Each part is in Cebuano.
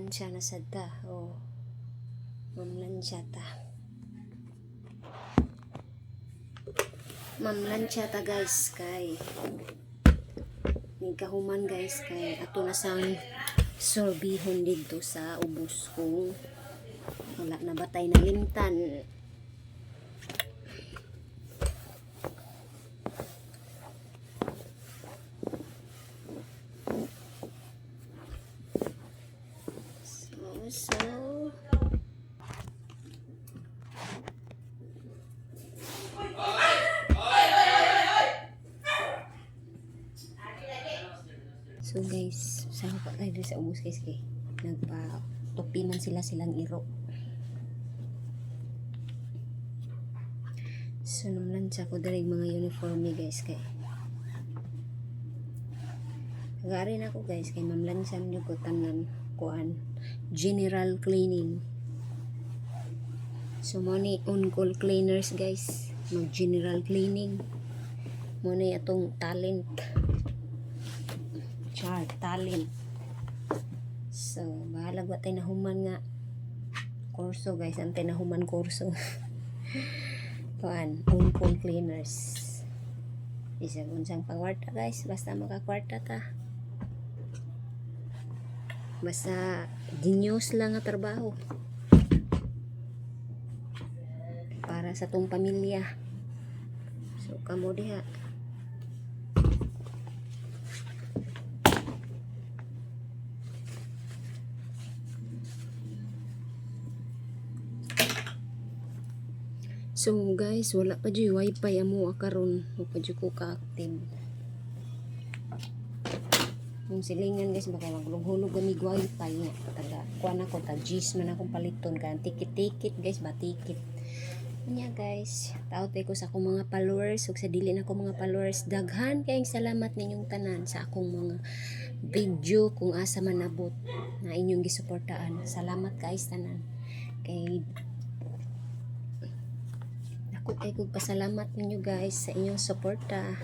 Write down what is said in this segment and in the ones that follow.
Mamlansya na sad ta. O, mamlansya ta. Mamlansya ta, guys, kay nigkahuman, guys, kay ato na sang sorbihon didto sa ubos kung wala na batay na limtan. So guys, sa pa kayo sa ubos, guys, kay nagpa tupi man sila silang iro. So namlansya ko diri mga uniforme, guys, kay Nagari na ako, guys, kay mamlansya nyo ko tanan kuan general cleaning. So mo ni on call cleaners, guys, mag general cleaning. Mo ni atong talent. Char, talent. So, bahalag wa tay nahuman nga kurso, guys, antay nahuman kurso. Kuan, on call cleaners. Bisag unsang pangwarta, guys, basta makakwarta ta. Basta genius lang nga trabaho. Para sa tong pamilya. So kamo diha. So guys, wala pa jud wifi amo karon, wa pa jud ko ka-active. Kung silingan, guys, baka maglunghulog kami wifi nga. Taga, kuan ako, tag G's man akong paliton. Kaya ticket-ticket, guys, ba ticket. Unya, guys, taot ko sa akong mga followers ug sa dili na ko mga followers. Daghan kayong salamat ninyong tanan sa akong mga video kung asa man nabot na inyong gisuportaan. Salamat, guys, tanan. Kay dako kay kog pasalamat ninyo, guys, sa inyong suporta.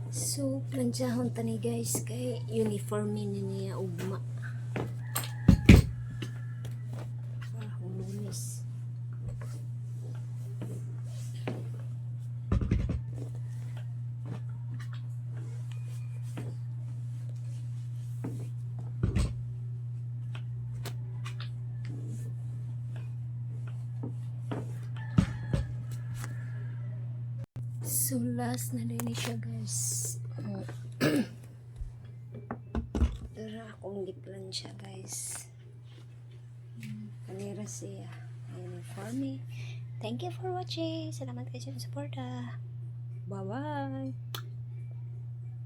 So, plantsahon tani, guys, kay uniform ni niya ugma. Ah, Lunes. So, last na din siya, guys. Oh. Dara akong giplansya, guys. Kanira siya. Uniforme. Thank you for watching. Salamat kayo sa suporta. Bye-bye.